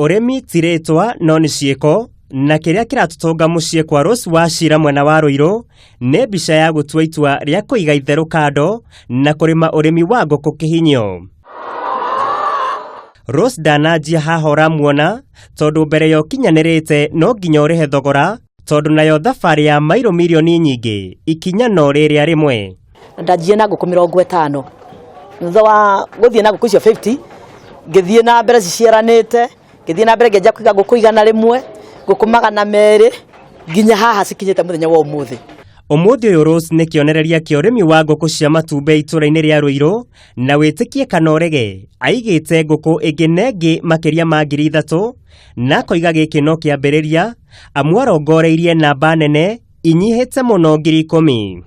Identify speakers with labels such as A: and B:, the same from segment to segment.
A: Ũrĩmi ti rĩtwa no nĩ ciĩko, na kĩrĩa kĩratũtũnga mũciĩ kwa Rose Wachira mwena wa Ruiru nĩ mbica ya gũtua itua rĩa kũiga itherũ kando na kũrĩma ũrĩmi wa ngũkũ kĩhinyio. Rose ndananjia haha ũramuona tondũ mbere ya ũkinyanĩrĩte no nginya ũrĩhe thogora tondũ nayo thabarĩ ya mairo mirioni nyingĩ ikinya no rĩrĩa rĩmwe.
B: Ndanjirie na ngũkũ 50. Thutha wa gũthiĩ na ngũkũ icio 50, ngĩthiĩ na mbere ciciaranĩte, ngĩthiĩ na mbere ngĩanjia kũiga ngũkũ 100, ngũkũ 200, nginya haha cikinyĩte mũthenya wa ũmũthĩ.
A: Ũmũthĩ ũyũ Rose nĩ kĩonereria kĩa ũrĩmi wa ngũkũ cia matumbĩ itũũra-inĩ rĩa Ruiru na wĩtĩkie kana ũrege aigĩte ngũkũ ĩngĩ na ĩngĩ makĩria ma 3000 na akoiga gĩkĩ no kĩambĩrĩria amu arongoreirie namba nene inyihĩte mũno 10,000.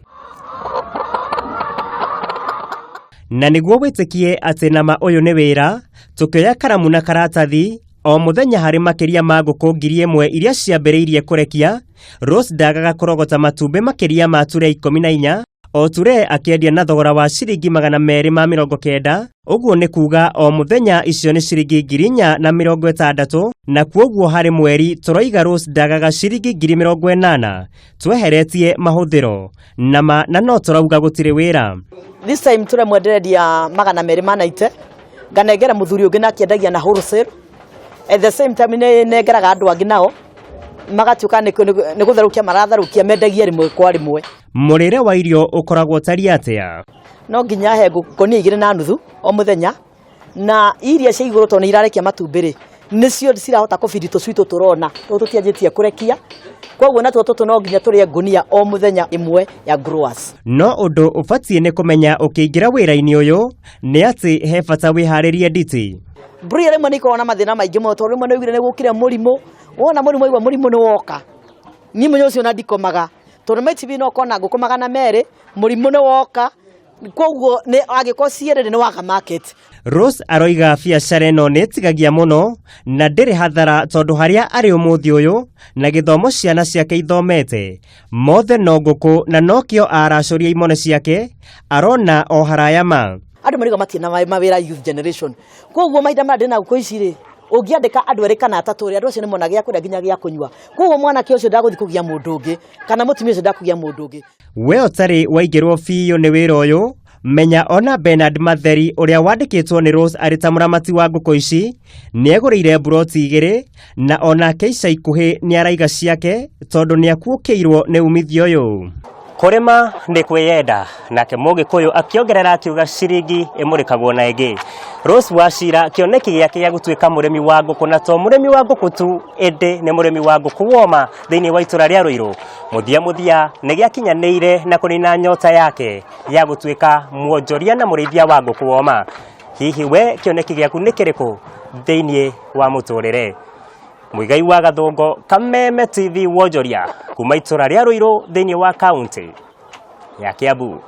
A: Na nĩguo wĩtĩkie atĩ nama ũyũ nĩ wĩra, tũkĩoya karamu na karatathi o mũthenya harĩ makĩria ma ngũkũ 1000 iria ciambĩrĩirie kũrekia, Rose ndagaga kũrogota matumbĩ makĩria ma ture 14, o ture akĩendia na thogora wa ciringi 290, ũguo nĩ kuga o mũthenya icio nĩ ciringi 4,060, na kuoguo harĩ mweri tũroiga Rose ndagaga ciringi 80,000 tweheretie mahũthĩro nama na no tũrauga gũtirĩ wĩra.
B: This time tũramwendereria 290, nganengera mũthuri ũngĩ nake endagia na wholesale. At the same time nĩ nengeraga andũ angĩ nao magatuĩka nĩ gũtherũkia maratherũkia mendagia rĩmwe kwa rĩmwe.
A: Mũrĩre wa irio ũkoragwo ũtariĩ atĩa?
B: No nginya he ngũnia 2.5 o mũthenya, na iria cia igũrũ tondũ nĩ irarekia matumbĩ rĩ, nĩcio cirahota kũbidi tũcui tũtũ tũrona tũtũ tũtianjĩtie kũrekia, koguo natuo tũtũ no nginya tũrĩe ngũnia o mũthenya ĩmwe ya growers.
A: No ũndũ ũbatiĩ nĩ kũmenya ũkĩingĩra wĩra-inĩ ũyũ nĩ atĩ he bata wĩharĩrie nditi.
B: Broiler rĩmwe nĩ ikoragwo na mathĩna maingĩ mũno tondũ rĩmwe nĩ ũiguire nĩ gũkire mũrimũ, wona mũrimũ waigua mũrimũ nĩ woka, niĩ mũthenya ũcio ona ndikomaga tondũ might be no ũkorwo na ngũkũ 200, mũrimũ nĩ woka, koguo nĩ angĩkorwo cierĩ nĩ waga market.
A: Rose aroiga biacara ĩno nĩ ĩtigagia mũno na ndĩrĩ hathara tondũ harĩa arĩ ũmũthĩ ũyũ na gĩthomo ciana ciake ithomete mothe no ngũkũ na nokĩo aracũria imone ciake arona o haraya ma.
B: Andũ marauga matirĩ na mawĩra youth generation, koguo mahinda maya ndĩna ngũkũ ici rĩ, ũngĩandĩka andũ erĩ kana atatũ rĩ, andũ acio nĩ mona gĩa kũrĩa nginya gĩa kũnyua, koguo mwanake ũcio ndagũthiĩ kũgia mũndũ ũngĩ kana mũtumia ũcio ndakũgia mũndũ ũngĩ.
A: We ũtarĩ waingĩrwo biũ nĩ wĩra ũyũ, menya ona Bernard Matheri ũrĩa wandĩkĩtwo nĩ Rose arĩ ta mũramati wa ngũkũ ici nĩegũrĩire mburoti 2 na onake ica ikuhĩ nĩaraiga ciake tondũ nĩakuũkĩirwo nĩ umithio ũyũ. Kũrĩma nĩ kwĩyenda, nake Mũgĩkũyũ akĩongerera akiuga ciringi ĩmũrĩkagwo na ĩngĩ. Rose Wachira kĩoneki gĩake gĩa gũtuĩka mũrĩmi wa ngũkũ na to mũrĩmi wa ngũkũ tu ĩndĩ nĩ mũrĩmi wa ngũkũ woma thĩinĩ wa itũra rĩa Ruiru. Mũthia mũthia nĩ gĩakinyanĩire na kũnina nyota yake ya gũtuĩka mwonjoria na mũrĩithia wa ngũkũ woma. Hihi we kĩoneki gĩaku nĩ kĩrĩkũ thĩinĩ wa mũtũrĩre? Muigai wa Gathũngo, Kameme TV wonjoria kuma itũra rĩa Ruiru thĩinĩ wa kaunti ya Kiambu.